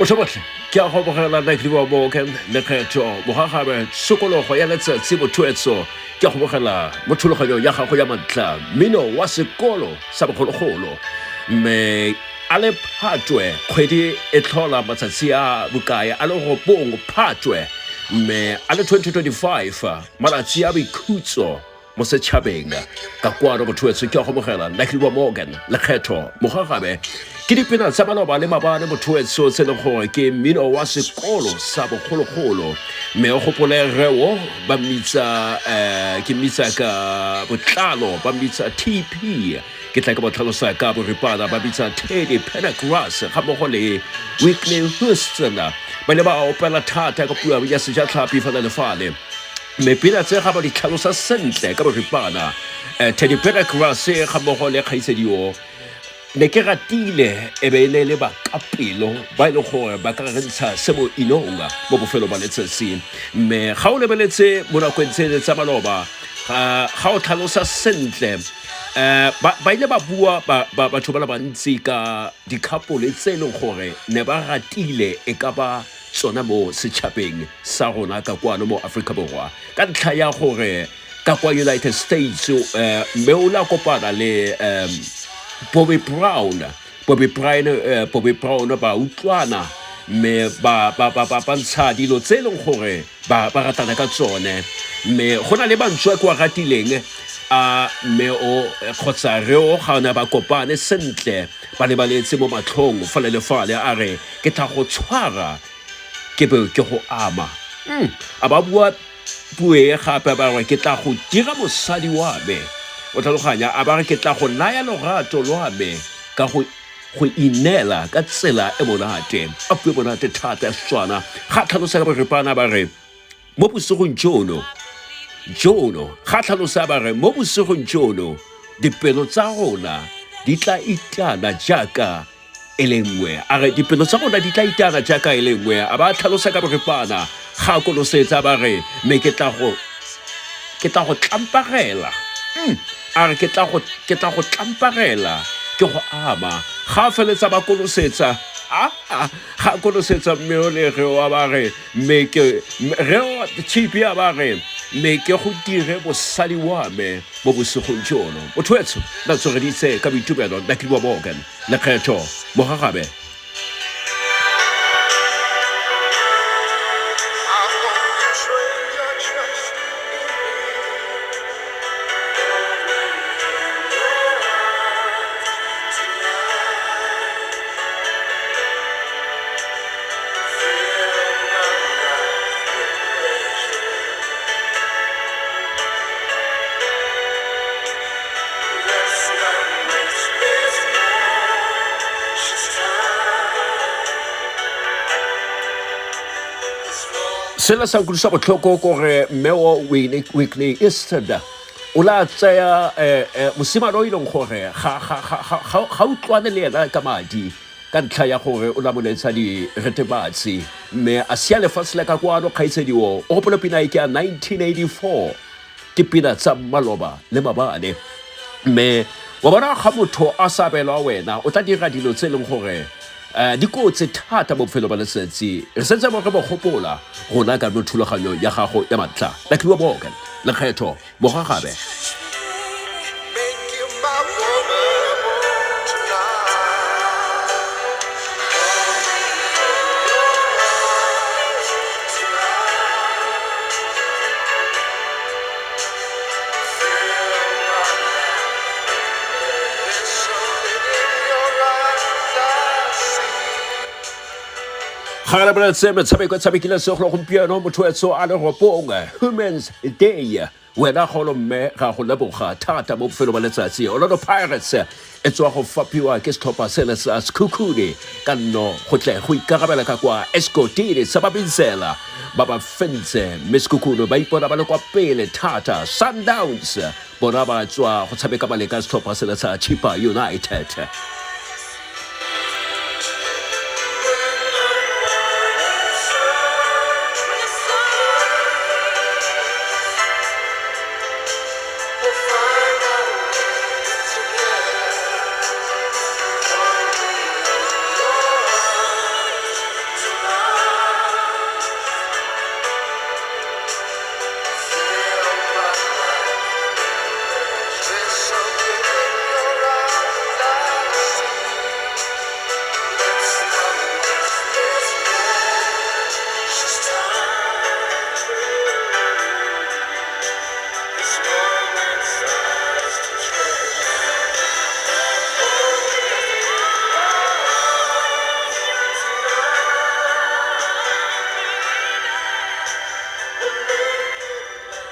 Motho botlhe ke a go bogela Nakliwa Morgan lekgetho mogagabe tshokologo ya letsatsi bothoetso ke a go bogela mo thulaganyong ya gago ya mantla mmino wa sekolo sa bogologolo mme a le phatwe kgwedi e tlhola matsatsi a bokae a le robong phatwe mme a le 2025 malatsi a boikhutso mo setšhabeng ka kwano motho wetsho ke a go amogela Nakliwa Morgan lekgetho mogagabe ke dipina tsa maloba le mabane motho wetsho tse e leng gore ke mmino wa sekolo sa bogologolo mme o gopole reo ba mmitsa um ke mmitsa ka botlalo ba mmitsa TP ke tla ke botlhalosa ka boripana ba bitsa Teddy Pendergrass ga mmogo le Whitney Houston ba ile ba opela thata ka puo ya sejatlhapi fana le fale mme pina tse ga ba di tlhalosa sentle ka boripana. Teddy Pendergrass ga mmogo le kgaitsedio ne ke ratile e be e ne le bakapelo ba e leng gore ba ka re ntsha se mo inong mo bofelo ba letsatsi mme ga o lebeletse mo nakong tse tsa maloba ga o tlhalosa sentle um ba ile ba bua batho ba le bantsi ka dikgapole tse e leng gore ne ba ratile e ka ba tsona mo setšhabeng sa rona ka kwano mo Aforika Borwa ka ntlha ya gore ka kwa United States mme o la kopana le Bobby Brown. Bobby Brown, Bobby Brown ba utlwana mme ba ba ba ba ntsha dilo tse e leng gore ba ba ratana ka tsone mme go na le mantswe a ke wa ratileng a mme o kgotsa re o ga ona ba kopane sentle ba lebaletse mo matlhong fale le fale a re ke tla go tshwara ke be ke go ama. A ba bua puo e gape ba re ke tla go dira mosadi wa me. O tlhaloganya a ba re ke tla go naya lorato lwa me ka go go ineela ka tsela e monate. A puo e monate thata ya Setswana. Ga tlhalosa ka boripana ba re mo bosigong jono jono ga tlhalosa ba re mo bosigong jono dipelo tsa rona di tla itana jaaka e le nngwe. A re dipelo tsa rona di tla itana jaaka e le nngwe. A ba tlhalosa ka boripana, ga kolosetsa ba re, mme ke tla go ke tla go tlamparela. A re ke tla go ke tla go tlamparela ke go ama. Ga feletsa ba kolosetsa a ga kolosetsa mme o le re wa ba re mme ke re chipi a ba re mme ke go dire mosadi wa me mo bosigong jono. Motho wetsho na tsoreditse ka boitumelo Nakiliwa Morgan. Lekgetho, Mogagabe. Sela sa nkutlwisa botlhoko kore mme o Whitney Houston o la tsaya mosimane o e leng gore ga utlwane le ena ka madi ka ntlha ya gore o la moletsa diretebatsi mme a sia lefatshe la ka kwano kgaitsedi o o gopole pina e ke ya 1984 ke pina tsa maloba le mabane mme wa bona ga motho a sa abelwa wena o tla dira dilo tse e leng gore um di kotsi thata mo bophelo ba letsatsi re sentse mo re bo gopola rona ka mo thulaganyo ya gago ya matlha Lakhiwa Morgan lekgetho mogagabe. Ga re boletse metshameko e tshamekile segolo gompieno motho wetso a le ropong Women's Day wena golo mme ga go leboga thata mo bofelo ba letsatsi. Orlando Pirates e tswa go fapiwa ke setlhopha sele sa Sekhukhune ka nno go tle go ikarabela ka kwa Escotini sa Babinzela ba ba fentse mme Sekhukhune ba ipona ba le kwa pele thata. Sundowns bona ba tswa go tshameka ba leka setlhopha sele sa Chippa United.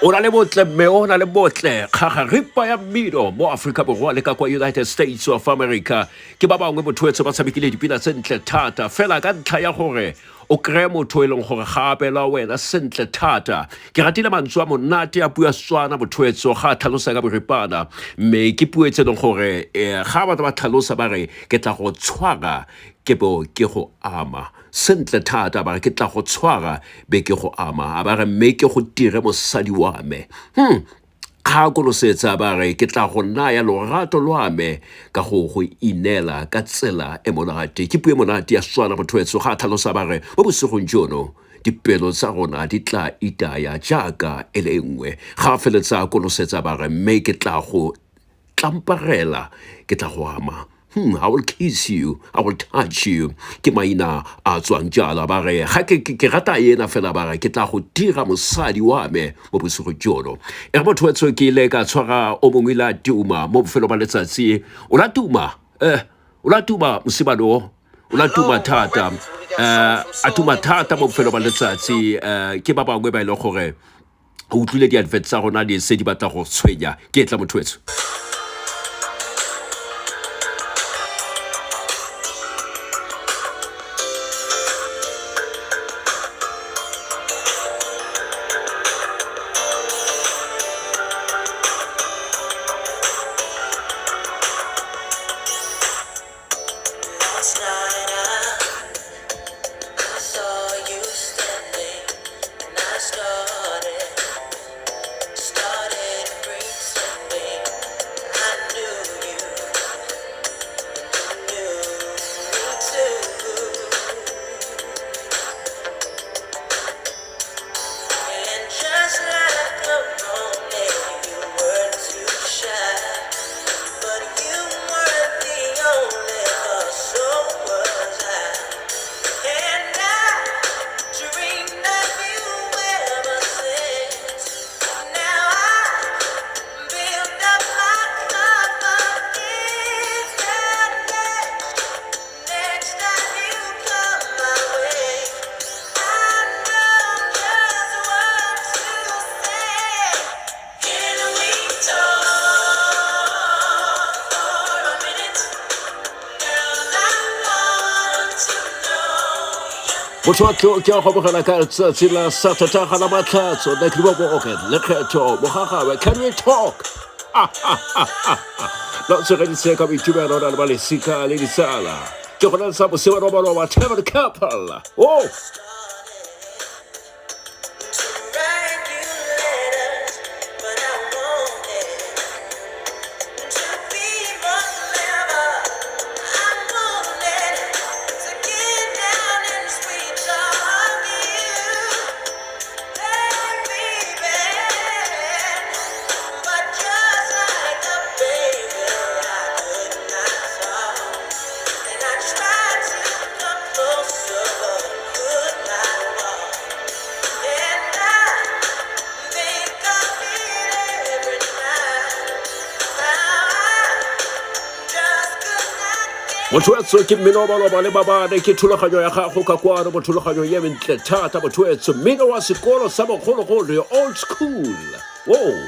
O na le botle mme o na le botle kgagaripa ya mmino mo Aforika Borwa le ka kwa United States of America. Ke ba bangwe bothoetso ba tshamekile dipina tse ntle thata fela ka ntlha ya gore o kry-e motho e leng gore ga abelwa wena sentle thata. Ke ratile mantswe a monate a puo ya Setswana bothoetso ga a tlhalosa ka boripana, mme ke puo e tse e leng gore ga batho ba tlhalosa ba re ke tla go tshwara ke bo ke go ama. Sentle thata, ba re ke tla go tshwara be ke go ama, a ba re mme ke go dire mosadi wa me. Ga a kolosetsa ba re ke tla go naya lorato lwa me ka go go inela ka tsela e monate. Ke puo e monate ya Setswana motho ga a tlhalosa ba re mo bosigong jono dipelo tsa rona di tla itaya jaaka e le nngwe. Ga a feletsa a kolosetsa ba re mme ke tla go tlamparela, ke tla go ama. I will kiss you, I will touch you. Ke maina a tswang jalo ba re ga ke rata ena fela ba re ke tla go dira mosadi wa me mo bosigo jono. E re motho wetsho ke ile ka tshwara o mongwe ile a tuma mo bofelo ba letsatsi. O la tuma, o la tuma mosimane o. O la tuma thata. A tuma thata mo bofelo ba letsatsi. Ke ba bangwe ba e leng gore o utlwile di-advert tsa rona di se di batla go tshwenya. Ke tla motho wetsho. Last night I saw you standing and I started pretending I knew you, and you knew me too. And just like a moment, you were too shy, but you weren't the only, 'cause so was I. And I dreamed of you ever since. Now I build up my confidence, and next time you come my way, I know just what to say. Can we talk for a minute? Girl, I want to know you. Motho wa tlo ke a go amogela ka letsatsi la Saterdag la Matlhatso, nna ke le Boboke Lekgetho Mogagawe. Can we talk? La o tshegeditse ka boitumelo na le ba lesika le ditsala. Ke go nantsha mosimane wa maloba Tevin Campbell. Oh! To write you letters, but I wanted to be more clever. I wanted to get down and sweet talk you, baby. But just like a baby, I could not talk, and I tried to come closer, but could not walk. And I think of it every night, how I just could not get. Motho wetsho ke mmino wa maloba le mabane, ke thulaganyo ya gago ka kwano, mo thulaganyo ye mentle thata motho wetsho, mmino wa sekolo sa bogologolo, old school. Whoa.